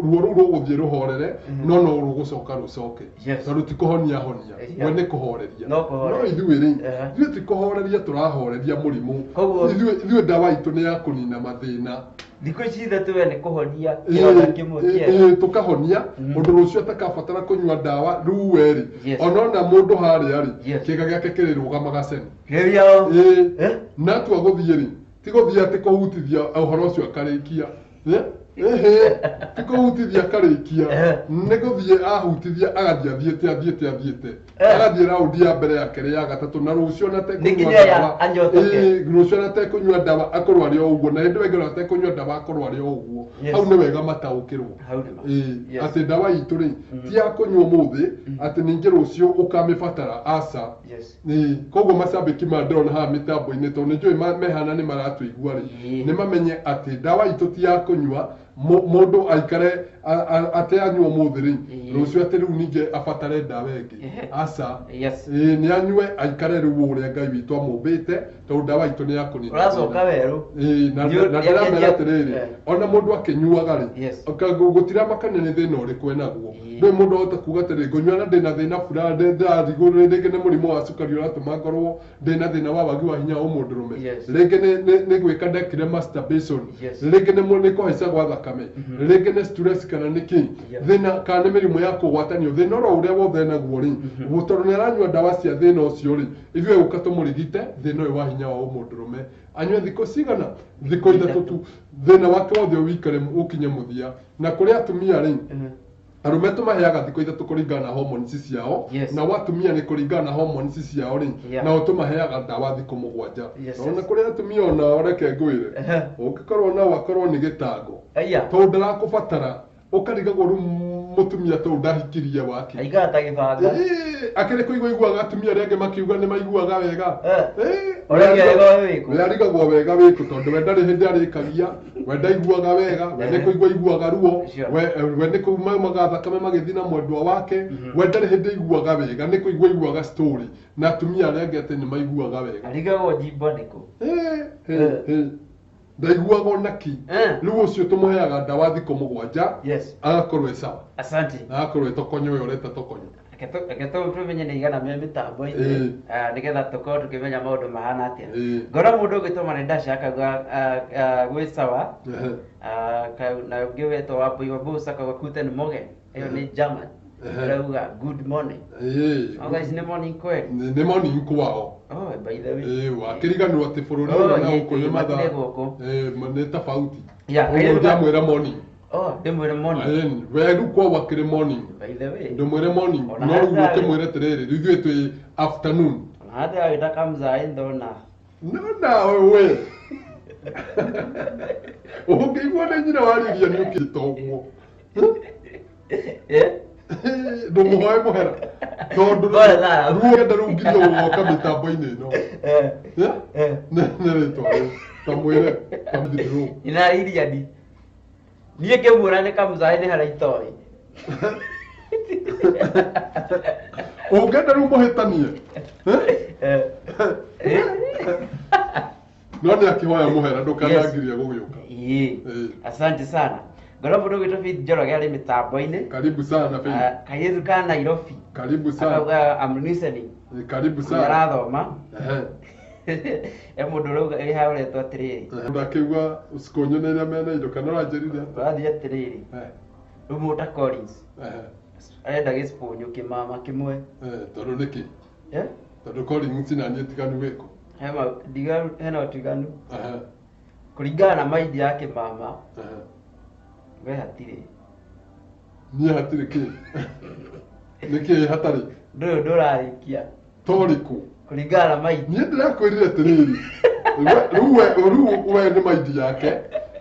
ruo rũu rũgũthiĩ rũhorere no no rũgũcoka rũcoke tondũ ti kũhonia honia we nĩ kũhoreria No kũhoreria. No ithuĩ rĩ ithuĩ ti kũhoreria tũrahoreria mũrimũ ithuĩ ndawa itũ nĩ ya kũnina mathĩna thikũ ici ithatũ we nĩ kũhonia kĩronda kĩmwe kĩega ĩĩ tũkahonia ũndũ rũciũ atakabatara kũnyua ndawa rĩu we rĩ onona mũndũ harĩa rĩ kĩga gĩake kĩrĩrũgamaga ceni Rĩrĩa ĩĩ na atua gũthiĩ rĩ ti gũthiĩ atĩ kũhutithia ũhoro ũcio akarĩkia ĩhĩ ti kũhutithia akarĩkia nĩ gũthiĩ ahutithia agathiĩ athiĩte athiĩte athiĩte agathiĩ raundi ya mbere ya kerĩ ya gatatũ na rũciũ ona Nĩ atekũnyua nginya ya ndawa anyotoke. Ĩĩ, rũciũ ona atekũnyua ndawa akorwo arĩ o ũguo na hĩndĩ ĩyo ĩngĩ ona atekũnyua ndawa akorwo arĩ o ũguo hau nĩ wega mataũkĩrwo Hau nĩ ma. Ĩĩ, atĩ ndawa itũ rĩ ti ya kũnyua ũmũthĩ atĩ ningĩ rũciũ ũkamĩbatara aca Ĩĩ, koguo macambĩki maya ndĩrona haha mĩtambo-inĩ tondũ nĩ njũĩ mehana nĩ maratũigua rĩ nĩ mamenye atĩ ndawa itũ ti ya kũnyua mũndũ aikare atĩ anyua ũmũthĩ rĩ rũciũ atĩ rĩu ningĩ abatare ndawa ĩngĩ aca Ĩĩ, nĩ anyue aikare rĩu ũrĩa Ngai witũ amũmbĩte tondũ ndawa itũ nĩ ya kũnina Ũracoka werũ Ĩĩ, na na ndĩramera atĩrĩrĩ ona mũndũ akĩnyuaga rĩ gũtiramakania nĩ thĩna ũrĩkũ enaguo ndũĩ mũndũ ahota kuga atĩrĩrĩ ngũnyua na ndĩna thĩna fulani ndĩrarigwo rĩngĩ nĩ mũrimũ wa cukari ũratũma ngorwo ndĩna thĩna wa wagi wa hinya wa mũndũrũme rĩngĩ nĩ gwĩka ndekire masturbation rĩngĩ nĩ kũhaica gwa thakame rĩngĩ nĩ stress kana nĩ kĩ thĩna kana nĩ mĩrimũ ya kũgwatanio thĩna oro ũrĩa wothe enaguo rĩ tondũ nĩ aranyua ndawa cia thĩna ũcio rĩ ithuĩ gũka tũmũrigite thĩna ũyũ wa hinya wa ũmũndũrũme anyue thikũ cigana thikũ ithatũ tu thĩna wake wothe ũikare ũkinye mũthia na kũrĩ atumia rĩ arũme tũmaheaga thikũ ithatũ kũringana na hormones ciao nao atumia nĩ kũringana na hormones ciao rĩ nao tũmaheaga ndawa thikũ mũgwanja na kũrĩ atumia onao reke ngwĩre ũngĩkorwo nao akorwo nĩ gĩtango tondũ ndarakũbatara ũkarigagwo rĩu mũtumia tondũ ndahikirie wake Aikara ta gĩbanga akĩrĩ kũigua iguaga atumia arĩa angĩ makiuga nĩ maiguaga wega Ũraigua wega wĩkũ we arigagwo wega wĩkũ tondũ we ndarĩ hĩndĩ arĩkagia we ndaiguaga wega we nĩ kũigua iguaga ruo we nĩ kumaumaga thakame magĩthiĩ na mwendwa wake we ndarĩ hĩndĩ iguaga wega nĩ kũigua iguaga story na atumia arĩa angĩ atĩ nĩ maiguaga wega Arigagwo njimbo nĩkũ ndaiguaga ona ki rĩu ũcio tũmũheaga ndawa thikũ mũgwanja agakorwo e sawa Asante agakorwo e tokonyo ũyũ ũreta tokonyo reke tũmenye nĩ igana me mĩtambo-inĩ nĩgetha tũkorwo tũkĩmenya maũndũ mahana atĩa ngona mũndũ ũgĩtũma nĩ ndaca akauga gwĩ sawa na ũngĩ wetwo Wambui Wambuca akauga guten Morgen ĩyo nĩ German ĩrauga good morning auga ici nĩ morning kweli nĩ morning kwao oh by the way wakĩriganĩrwo atĩ bũrũri ũyũ na gũkũ nĩ mathaa nĩ tofauti ũguo ndamwĩra morning oh ndĩmwĩre morning we rĩu kwao akĩrĩ morning by the way ndũmwĩre morning no rĩu ũkĩmwĩre atĩrĩrĩ rĩu ithuĩ twĩ afternoon ona hata agĩta kamzaĩ ndona nona we ũngĩigua nĩ nyina wariria nĩ ũkĩte ũguo ndũmũhoe mũhera tondũ ruo rĩu nginya gũgoka mĩtambo-inĩ ĩno nĩ rĩtwa rĩu ta mwĩre tamthirũ ina iriani niĩ ngĩmuona nĩ kamzaĩ nĩ harĩa itoĩ ũngĩenda rĩu mũhĩtanie no nĩ akĩhoya mũhera ndũkanangirie gũgĩũka asante sana ngona mũndũ ũgwĩtwo Faith Njoroge arĩ mĩtambo-inĩ karibu sana Faith kairĩtu ka Nairobi karibu sana akauga I'm listening karibu sana arathoma e mũndũ ũrauga ĩ haha ũretwo atĩrĩrĩ ndakĩigua cikonyo nĩ iria mena indo kana ũranjĩrire atĩa ũrathiĩ atĩrĩrĩ rĩu mũndũ ta Collins arenda gĩcibũnyũ kĩmama kĩmwe tondũ nĩkĩ tondũ Collins na niĩ tiganu wĩkũ hena ũtiganu kũringana na maindi ya kĩmama we hatirĩ niĩ hatirĩ kĩ nĩkĩ hatarĩ ndũyũ ndũrarĩkia torĩkũ kũringana na maindi niĩ ndĩrakwĩrire atĩrĩrĩ rĩu we nĩ maindi yake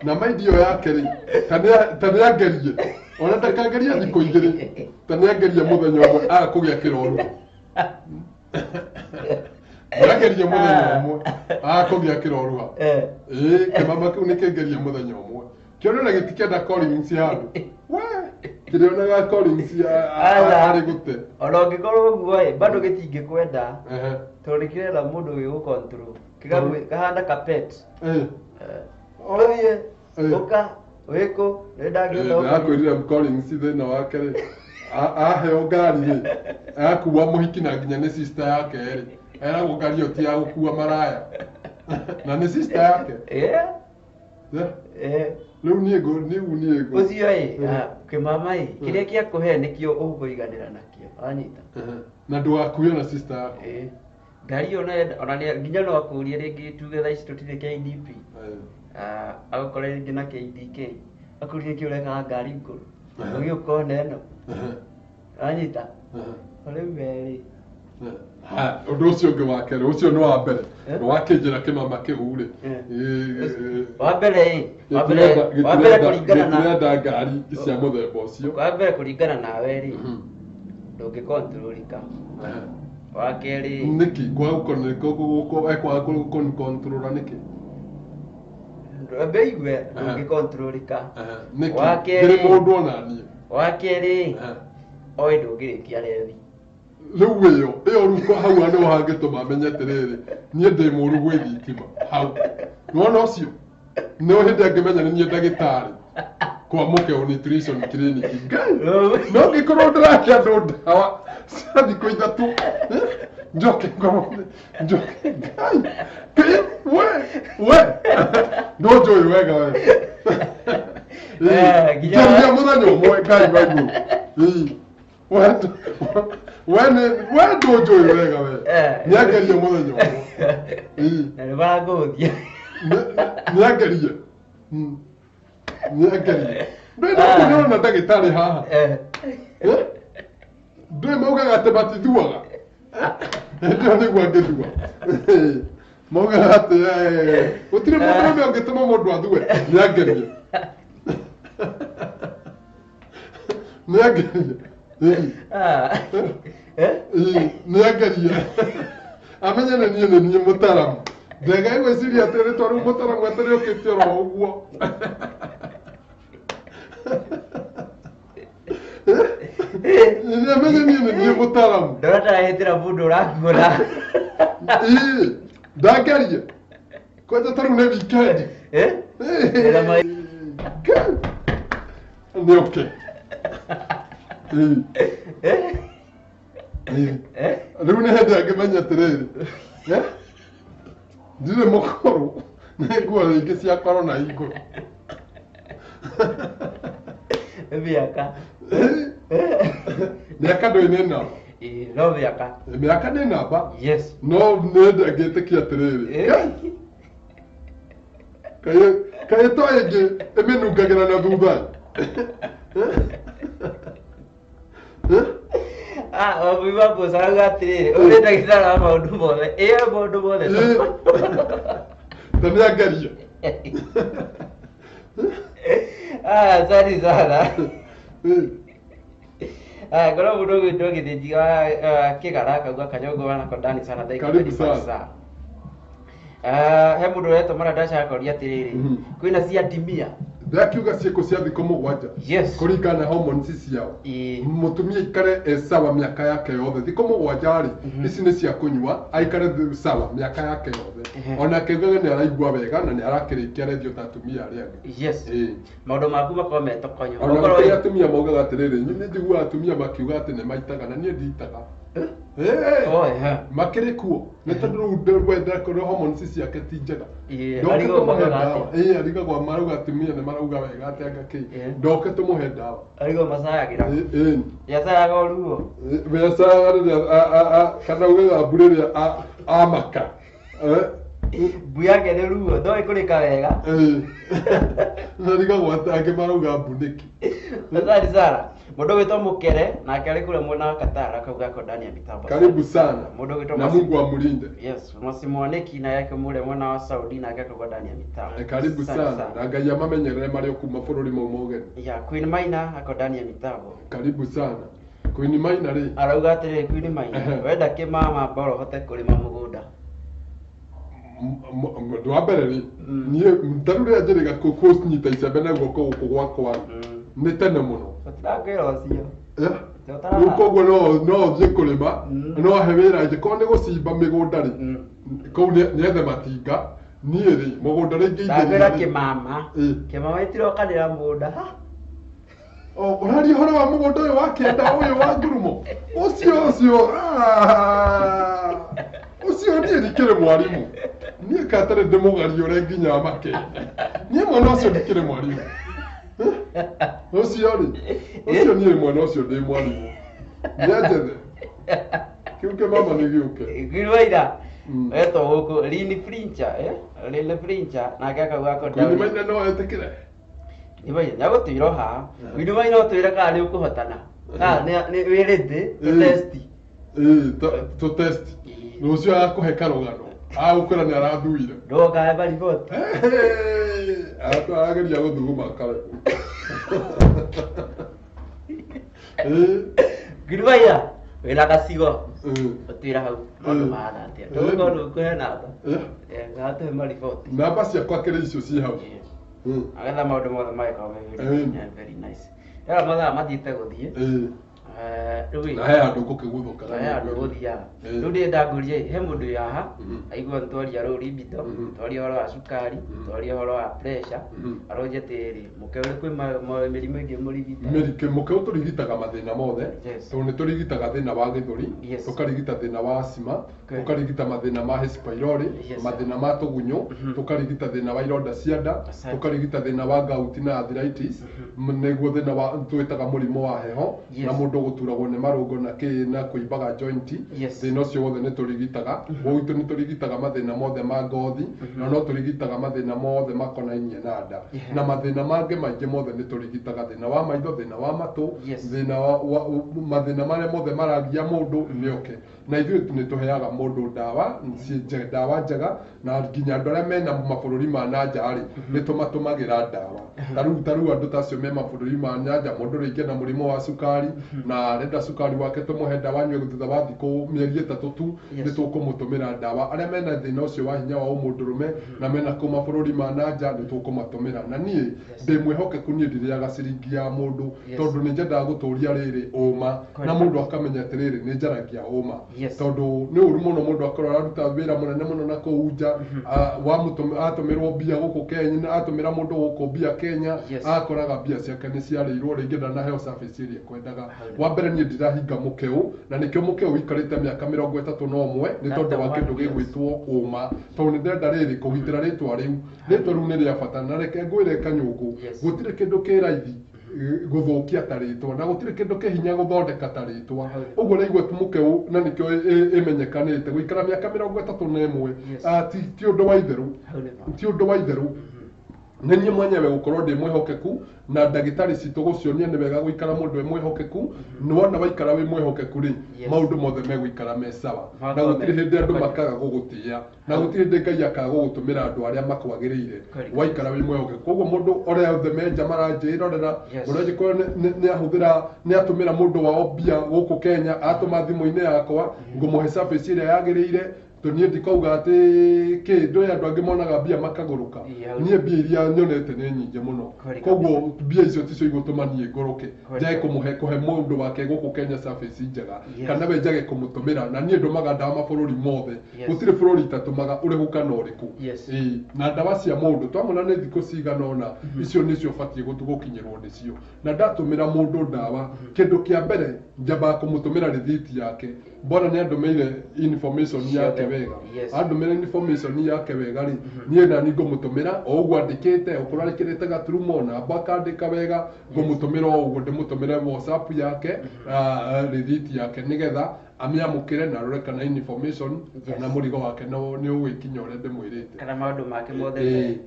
na maindi ĩyo yake rĩ ta nĩ angerie ona ndakangeria thikũ igĩrĩ ta nĩ angerie mũthenya ũmwe aga kũgĩa kĩroruo nĩangerie mũthenya ũmwe aga kũgĩa kĩroruha ĩĩ kĩmama kĩu nĩ kĩngerie mũthenya ũmwe kĩone na gĩtikenda Collins handũ we Ndĩrĩonaga Collins Aca. arĩ gũte. Ona ũngĩkorwo ũguo ĩ, bado gĩtingĩkwenda Ehe. tondũ nĩ kĩrenda mũndũ wĩgũcontrol. Kahana ka pet. Eh. Ũthiĩ, Eh. ũka, wĩkũ, nĩ ndangĩhota gũkũ. Ndakwĩrire Collins thĩna wake rĩ, aheo ngari rĩ, akua mũhiki na nginya nĩ sister yake rĩ, eragwo ngari ĩyo ti ya gũkua maraya na nĩ sister yake. Eh, Eh, eh. rĩu niĩ ngũ rĩu niĩ ngũ Ũcio ĩ, Mm. kĩmama ĩ, kĩrĩa gĩakũhe nĩkĩo ũkũiganĩra nakĩo. Wanyita? Ehe. Na ndũgakuo na sister yaku. Ĩ. Ngari ĩyo ona nginya no akũrie rĩngĩ tuge thaa ici tũtirĩ KDP. Eh. Agũkore rĩngĩ na KDK. Akũrie kĩ ũrekaga ngari ngũrũ. Ehe. Ũgĩũka ona ĩno. Ehe. Wanyita? Ehe. Rĩu we rĩ. Ha, ũndũ ũcio ũngĩ wa kerĩ, ũcio nĩ wa mbere. Eh? Wakĩnjĩra kĩmama kĩu rĩ, Eh. eh, Wa mbere ĩ, wa mbere kũringana na gĩtirenda ngari cia mũthemba ũcio. wa mbere kũringana nawe rĩ, Mhm. ndũngĩkontrolika. Ehe. Wa kerĩ, Nĩkĩ kwaga ekwaga kũnkontrora nĩkĩ? ndwambe igue ndũngĩkontrolika. Ehe. Nĩkĩ? Wa kerĩ- Ndĩrĩ mũndũ ona niĩ. Wa kerĩ, Ehe. oĩ ndũngĩrĩkia rethi. Rĩu ĩyo ĩyo rĩu hau nĩho hangĩtũma menye atĩrĩrĩ, niĩ ndĩ mũũru gwĩ thitima hau. Nĩwona ũcio? Nĩ hĩndĩ angĩmenya nĩ niĩ ndagĩtarĩ kwa Mũkeo Nutrition Clinic. Ngai! No ngĩkorwo ndĩrahe andũ ndawa cia thikũ 3, eh, njoke ngorwo njoke Ngai! Ngai, we we no njũĩ wega we. Eh, Ngeria mũthenya ũmwe Ngai wa igũrũ. Ĩĩ. We we ndũnjũĩ wega we. Eh. Nĩangerie mũthenya ũmwe. Ĩĩ. Na nĩ marangũthia. Nĩangerie. Nĩangerie. Ndũĩ no kũnyona ndagĩtarĩ haha. Eh. Eh? Ndũĩ maugaga atĩ matithuaga. Hĩndĩ ĩyo nĩguo angĩthua. Maugaga atĩ eh, gũtirĩ mũndũrũme ũngĩtũma mũndũ athue. Nĩangerie. Nĩangerie. Ĩĩ. Ah. Eh? Ĩĩ, nĩangerie. Amenye nĩ niĩ nĩ niĩ mũtaramu. Ndega ĩgwĩciria atĩ rĩtwa rĩu mũtaramu atĩ rĩũkĩte oro ũguo. Amenye niĩ nĩ niĩ mũtaramu. Ndona tarahĩtĩra mũndũ ũrakuona. Ĩĩ, ndangerie. Kwanja ta rĩu nĩ weekend. Eh? Ĩĩ. Nĩ oke. Ĩĩ. Eh? Ĩĩ. Eh? Rĩu nĩ hĩndĩ angĩmenya atĩrĩrĩ, eh? Ndirĩ mũkũrũ, nĩ nguo rĩngĩ cia korona hingũrũ. Mĩaka. Mĩaka ndũĩ nĩ namba. Ĩĩ, no mĩaka. Mĩaka nĩ namba. Yes. No nĩ hĩndĩ angĩtĩkia atĩrĩrĩ, Eh? Ngai, kaĩ to ĩngĩ ĩmĩnungagĩra na thutha. Eh? Ah, wambui wa mboco arauga atĩrĩrĩ, ũyũ nĩ ndagĩtarĩ wa maũndũ mothe. Ĩĩ maũndũ mothe. Ĩĩ. Ta nĩ angerie. Ah, asante sana. Ĩĩ. Ah, ngorwo mũndũ ũgwĩtwo Gĩthĩnji wa Kĩgara akauga Kanyongo wanako ndani sana, thank you Karibu very much sana. sir. Ah, he mũndũ ũretwo Maradasha akoria atĩrĩrĩ, Mhm. kwĩna cia ndimia? Ndakiuga ciĩko cia thikũ 7 Yes. kũringana na hormones ciao. Ĩĩ. Mũtumia aikare e sawa mĩaka yake yothe thikũ 7 rĩ, ici nĩ cia kũnyua aikare sawa mĩaka yake yothe. Ehe. Onake augage nĩ araigua wega na nĩ arakĩrĩkia rethio ta atumia arĩa angĩ. Yes. Ĩĩ. Maũndũ maku makorwo me tokonyo. Ona Ũkorwo gũkĩrĩ atumia maugaga atĩrĩrĩ, niĩ njiguaga atumia makiuga atĩ nĩ maitaga na niĩ nditaga. Ĩĩ. Oh, ehe. Makĩrĩ kuo nĩ tondũ rĩu wenda korwo hormones ciake ti njega. Ĩĩ, Ndoke arigagwo tũmũhe maugaga ndawa. atĩa? Ĩĩ, arigagwo marauga atumia nĩ marauga wega atĩ anga kĩ. Ĩĩ. Ndoke tũmũhe ndawa. Arigagwo macayagĩra. Ĩĩ, ĩĩ. Yacayaga ũruo. Biacara rĩrĩa kana ugaga mbu rĩrĩa amaka. Eh, Mbu yake nĩ ruo, ndoĩ kũrĩka wega. ĩĩ. Na rigagwo atĩ angĩ marauga mbu nĩkĩ. Asante sana. Mũndũ ũgwĩtwo Mũkere nake arĩ kũrĩa mwena wa Qatar akauga ako ndani ya mitambo. Karibu sana. Mũndũ ũgwĩtwo Na Mungu amulinde. Yes, Mwasimwaniki na yake mũrĩa mwena wa Saudi nake akauga ndani ya mitambo. Eh, karibu Asante sana. Na Ngai amamenyerere marĩ o kuma bũrũri mau ma ũgeni. Ya, Queen Maina ako ndani ya mitambo. Karibu sana. Queen Maina rĩ, Arauga atĩrĩrĩ Queen Maina, Ehe. wenda kĩmama bora ũhote kũrĩma mũgũnda. Ũndũ wa mbere rĩ, Mm. niĩ ta rĩu rĩrĩa njĩrĩga kũnyita icembe na guoko gũkũ gwakwa rĩ, Mm. nĩ tene mũno. Ndakwĩra ũcio. Eh, rĩu koguo no thiĩ kũrĩma, no ahe wĩra angĩkorwo nĩ gũcimba mĩgũnda rĩ, kũu nĩethe matinga. Niĩ rĩ, mũgũnda rĩngĩ Ndakwĩra kĩmama. Kĩmama itirokanĩra mũgũnda. Ũraria ũhoro wa mũgũnda ũyũ wa kĩanda ũyũ wa ngurumo ũcio ũcio, ũcio niĩ ndikĩrĩ mwarimũ, niĩ katarĩ ndĩmũgariũre nginya make. Niĩ mwana ũcio ndikĩrĩ mwarimũ ũcio rĩ, ũcio niĩ mwana ũcio ndĩ mwarimũ, nĩanjethe kĩu kĩmama nĩ gĩũke. Ngwĩra wetwo gũkũ Lini Flincher, eh? Lini Flincher nake akauga ako. Queen Maina no etĩkĩre. Nĩ nyagũtwĩra haha. Queen Maina ũtwĩre kana nĩ ũkũhotana. Kana nĩ wĩ ready to test. Ĩĩ, tũ test. Rũciũ agakũhe karũgano, agũkwĩra nĩ arathuire. Ndũkae mariboti. Arageria gũthuguma karego. Queen Maina wĩna gacigo ũtwĩra hau maũndũ mahana atĩa. Tũgũkorwo nĩ ũkũhe namba. Gatũhe mariboti. Namba ciakwa kĩrĩ icio ciĩ hau. Agetha maũndũ mothe magĩkorwo me very nice. Rĩu mathaa mathiĩte gũthiĩ. Rĩu na he handũ ngũkĩguthũka. Na he handũ gũthiaga. Rĩu ndĩrenda ngũrie, he mũndũ wĩ haha aigua nĩtwaria rũu libido, twaria ũhoro wa cukari, twaria ũhoro wa pressure, aronje atĩrĩrĩ, mũkeũ kwĩ mĩrimũ ĩngĩ mũrigitaga? Mĩrikĩ mũkeũ tũrigitaga mathĩna mothe, tondũ nĩ tũrigitaga thĩna wa gĩthũri, tũkarigita thĩna wa asthma, tũkarigita mathĩna ma H pylori, mathĩna ma tũgunyũ, tũkarigita thĩna wa ironda cia nda, tũkarigita thĩna wa gout na arthritis, nĩguo thĩna wa twĩtaga mũrimũ wa heho, na mũndũ gũturagwo nĩ marũngo na kĩ na kũimbaga joint, thĩna ũcio wothe nĩ tũrigitaga. Gwitũ nĩ tũrigitaga mathĩna mothe ma ngothi, na no tũrigitaga mathĩna mothe makonainie na nda, na mathĩna mangĩ maingĩ mothe nĩ tũrigitaga, thĩna wa maitho, thĩna wa matũ, thĩna wa mathĩna marĩa mothe maragia mũndũ nĩ oke. Na ithuĩ nĩ tũheaga mũndũ ndawa ndawa njega, na nginya andũ arĩa mena mabũrũri ma na nja rĩ, nĩ tũmatũmagĩra ndawa. Ta rĩu andũ ta acio me mabũrũri ma na nja, mũndũ rĩngĩ ena mũrimũ wa cukari na arenda cukari wake tũmũhe ndawa anyue thutha wa thikũ mĩeri 3 tu, nĩ tũkũmũtũmĩra ndawa. Arĩa mena thĩna ũcio wa hinya wa ũmũndũrũme na mena kũu mabũrũri ma na nja nĩ tũkũmatũmĩra. Na niĩ ndĩ mwĩhokeku, niĩ ndirĩaga ciringi ya mũndũ, tondũ nĩ nyendaga gũtũria rĩrĩ ũma, na mũndũ akamenya atĩrĩrĩ nĩ njaragia ũma. Tondũ nĩ ũru mũno mũndũ akorwo araruta wĩra mũnene mũno na kũu nja, atũmĩrwo mbia gũkũ Kenya, atũmĩra mũndũ gũkũ mbia Kenya, akoraga mbia ciake nĩ ciarĩirwo, rĩngĩ ndanaheo service ĩrĩa ekwendaga. Wa mbere niĩ ndirahinga mũkeũ, na nĩkĩo mũkeũ ũikarĩte mĩaka 31 nĩ tondũ wa kĩndũ gĩgwĩtwo ũma, tondũ nĩ ndĩrenda rĩrĩ kũgitĩra rĩtwa rĩu. Rĩtwa rĩu nĩ rĩa bata, na reke ngwĩre Kanyũngũ, gũtirĩ kĩndũ kĩ raithi gũthũkia ta rĩtwa, na gũtirĩ kĩndũ kĩ hinya gũthondeka ta rĩtwa. Ũguo ũraigua mũkeũ, na nĩkĩo ĩmenyekanĩte gũikara mĩaka 31, ti ũndũ wa itherũ, ti ũndũ wa itherũ. Nĩ niĩ mwenyewe gũkorwo ndĩ mwĩhokeku, na ndagĩtarĩ citũ gũcionia nĩ wega gũikara mũndũ e mwĩhokeku. Nĩwona waikara wĩ mwĩhokeku rĩ, maũndũ mothe megũikara me sawa, na gũtirĩ hĩndĩ andũ makaga gũgũtĩĩa, na gũtirĩ hĩndĩ Ngai akaga gũgũtũmĩra andũ arĩa makwagĩrĩire waikara wĩ mwĩhokeku. Koguo mũndũ ũrĩa othe menja maranjĩrorera, mũndũ angĩkorwo nĩ ahũthĩra, nĩ atũmĩra mũndũ wao mbia gũkũ Kenya, atũma thimũ-inĩ yakwa, ngũmũhe service ĩrĩa yagĩrĩire. Tondũ niĩ ndikauga atĩ kĩ ndũĩ andũ angĩ monaga mbia makagũrũka, niĩ mbia iria nyonete nĩ nyingĩ mũno, koguo mbia icio ticio igũtũma niĩ ngũrũke njage kũmũhe kũhe mũndũ wake gũkũ Kenya service njega, kana we njage kũmũtũmĩra. Na niĩ ndũmaga ndawa mabũrũri mothe, gũtirĩ bũrũri itatũmaga, ũrĩkũ kana ũrĩkũ. Na ndawa cia mũndũ twamona nĩ thikũ cigana ũna, icio nĩcio ũbatiĩ gũkinyĩrwo nĩcio. Na ndatũmĩra mũndũ ndawa, kĩndũ kĩa mbere njambaga kũmũtũmĩra rĩthiti yake, mbona nĩ andũmĩire information yake wega. Andũmĩra information yake wega rĩ, niĩ nani ngũmũtũmĩra o ũguo andĩkĩte, okorwo arĩkĩrĩte gaturumo namba akandĩka wega, ngũmũtũmĩra o ũguo, ndĩmũtũmĩre WhatsApp yake rĩthiti yake, nĩgetha amĩamũkĩre na arore kana information kana mũrigo wake nĩ ũgĩkinya ũrĩa ndĩmwĩrĩte, kana maũndũ make mothe.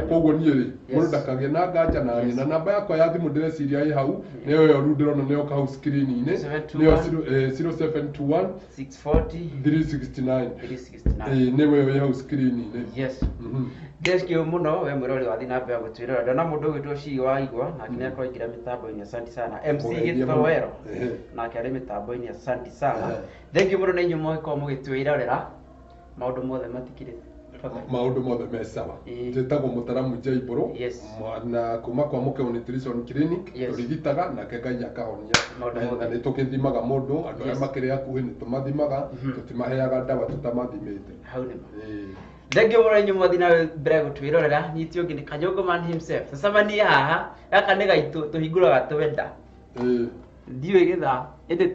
Koguo niĩ rĩ, mũndũ ndakagĩe na nganja na niĩ. Na namba yakwa ya thimũ ndĩreciria ĩ hau, nĩyo ĩyo rĩu ndĩrona nĩyo hau screen-inĩ, nĩyo 0721 640 369, nĩwe ĩyo ĩ hau screen-inĩ. Thank you mũno we mwĩrori wa thiĩ na mbere gũtwĩrora. Ndona mũndũ ũgwĩtwo Cii wa Igwa nake nĩ akorwo aingĩra mĩtambo-inĩ, asante sana. MC Gĩtowero nake arĩ mĩtambo-inĩ, asante sana. Thank you mũno na inyuĩ mũgĩkorwo mũgĩtwĩrorera, maũndũ mothe matikĩrĩ. Tafadhali. Maũndũ mothe me sawa. Ĩĩ. Njĩtagwo Mũtaramu Njaibũrũ. Na kuma kwa Mũkeo Nutrition Clinic. Tũrigitaga nake Ngai akahonia. Maũndũ Na mothe. na nĩ tũgĩthimaga mũndũ, andũ arĩa makĩrĩ hakuhĩ nĩ tũmathimaga, tũtimaheaga ndawa tũtamathimĩte. Hau nĩ ma. Ĩĩ. Thengiũ mũno inyuĩ mwathiĩ na mbere gũtwĩrorera. Nyiti ũngĩ nĩ Kanyongo man himself. Tũcemanie haha, gaka nĩ gaitũ tũhingũraga twenda. Ĩĩ. Ndiũĩ gĩthaa ĩndĩ.